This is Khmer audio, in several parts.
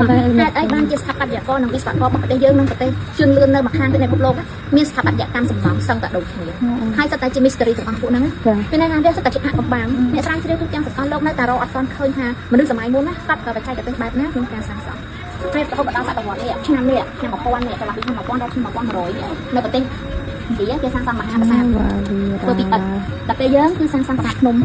ហេតុអីបានជាស្ថាបត្យករនិងវិស្វកររបស់ប្រទេសយើងនិងប្រទេសជឿនលឿននៅម្ខាងទៀតនៃពិភពលោកមានស្ថាបត្យកម្មសំណង់សឹងតែដូចគ្នាហើយសុទ្ធតែជា mystery ទាំងអស់ពួកហ្នឹងមានន័យថាវាសុទ្ធតែជាអាថ៌កំបាំងអ្នកស្រាវជ្រាវទូទាំងសកលលោកនៅតែរកអត់ទាន់ឃើញថាមនុស្សសម័យមុនណាគាត់ក៏បច្ចេកទេសបែបណាក្នុងការសាងសង់ហើយរហូតដល់សតវត្សនេះឆ្នាំនេះឆ្នាំ1000នេះចន្លោះពីឆ្នាំ1000ដល់ឆ្នាំ1100នេះនៅប្រទេសឥណ្ឌាគេសាងសង់មហាប្រាសាទធ្វើពីឥដ្ឋដល់ពេលយើងគឺសាងសង់ប្រាសាទភ្នំ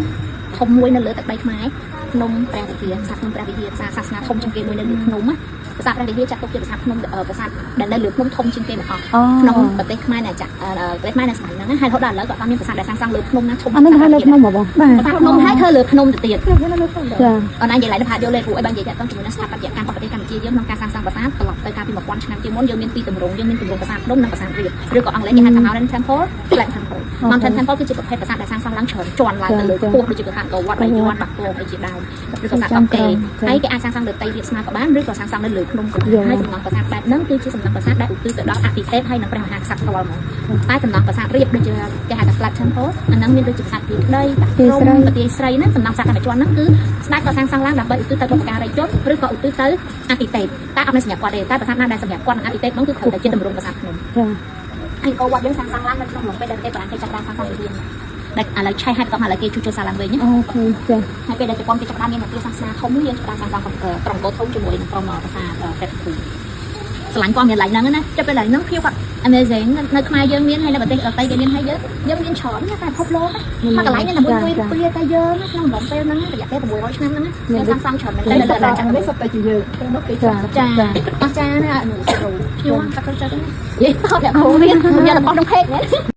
ធំមួយនៅលើទឹកដីខ្មែរភ្នំព្រះវិហារប្រាសាទភ្នំព្រះវិហារប្រាសាទសាសនាធំជាងគេមួយនៅលើភ្នំណាប្រាសាទព្រះវិហារចាត់ទុកជាប្រាសាទភ្នំប្រាសាទដែលនៅលើភ្នំធំជាងគេបង្អស់ក្នុងប្រទេសខ្មែរនៅចាប្រទេសខ្មែរនៅសម័យហ្នឹងហើយរហូតដល់ឥឡូវក៏អត់មានប្រាសាទដែលសាងសង់លើភ្នំណាធំ អាហ្នឹងហៅលើភ្នំហ៎បង បាទ ប្រាសាទភ្នំហើយធ្វើលើភ្នំទៅទៀត ចា អនឡាញនិយាយឡើងផាយល់លេព្រោះអីបាននិយាយតាក់ទងជាមួយនឹងស្ថាបត្យកម្មរបស់ប្រទេសកម្ពុជាយើងក្នុងការសាងសង់ប្រាសាទត្រឡប់ទៅកាលពី1000ឆ្នាំជាងមុនយើងមានពីរទម្រង់យើងមានទម្រង់ប្រាសាទភ្នំនិងប្រាសាទរាបឬក៏អង់គ្លេសគេហៅថា Mountain Temple, Flat Temple. Mountain Temple គឺជាប្រភេទប្រាសាទដែលសាងសង់ឡើងច្រើនជាន់ឡើងទៅលើខ្ពស់ដូចជាប្រាសាទអង្គរវត្តបាយ័នបាគងអីជាដើមឬក៏ប្រាសាទកោះកេរហើយគេអាចសាងសង់លើដីរាបស្មើក៏បានឬក៏សាងសង់នៅលើភ្នំក៏បានហើយសំណង់ប្រាសាទបែបហ្នឹងគឺជាសំណង់ប្រាសាទដែលឧទ្ទិសទៅដល់អតិទេពហើយនិងព្រះមហាក្សត្រផ្ទាល់ហ្មងតែសំណង់ប្រាសាទរាបដូចជាគេហៅថា Flat Temple អាហ្នឹងមានដូចជាប្រាសាទទីក្តីតាព្រំបន្ទាយស្រីហ្នឹងសំណង់ប្រាសាទតែមួយជាន់ហ្នឹងគឺស្ដេចក៏សាងសង់ឡើងដើម្បីឧទ្ទិសទៅបុព្វការីជនឬក៏ឧទ្ទិសទៅអតិទេពតែអត់មានសម្រាប់គាត់ទេតែប្រាសាទណាដែលសម្រាប់គាត់និងអតិទេពហ្នឹងគឺត្រូវតែជាទម្រង់ប្រាសាទភ្នំ ចា អង្គរវត្តយើងសាងសង់ឡើងនៅក្នុងអំឡុងពេលដែលប្រទេសបារាំងគេចាប់ផ្ដើមសាងសង់វិហារដែលឥឡូវឆេះហើយបន្ទាប់មកឥឡូវគេជួសជុលសាឡើងវិញណា OK ចា ហើយពេលដែលជប៉ុនគេចាប់ផ្ដើមមានមន្ទីរសាសនាធំយើងចាប់ផ្ដើមសាងសង់ក្រុងអង្គរធំជាមួយនឹងក្រុមប្រាសាទព្រះភូមិស្រឡាញ់ព័ត៌មានឡើងហ្នឹងណាចាប់ពេលឡើងហ្នឹងភ្ញៀវគាត់ amazing នៅខ្មែរយើងមានហើយនៅប្រទេសដទៃគេមានហើយយើងយើងមានច្រើនណាតែពិភពលោកមកកន្លែងនេះតែមួយមួយពីរតែយើងក្នុងអំឡុងពេលហ្នឹងរយៈពេល600ឆ្នាំហ្នឹងយើងសាងសង់ច្រើនមែនទែននៅលើ នេះសុទ្ធតែជាយើងទៅនោះគេ ចា ចាអស្ចារ្យណាស់ភ្ញៀវគាត់ចូលចិត្តណានិយាយតបអ្នកគ្រូរៀនយកទៅផុសក្នុង page ណា។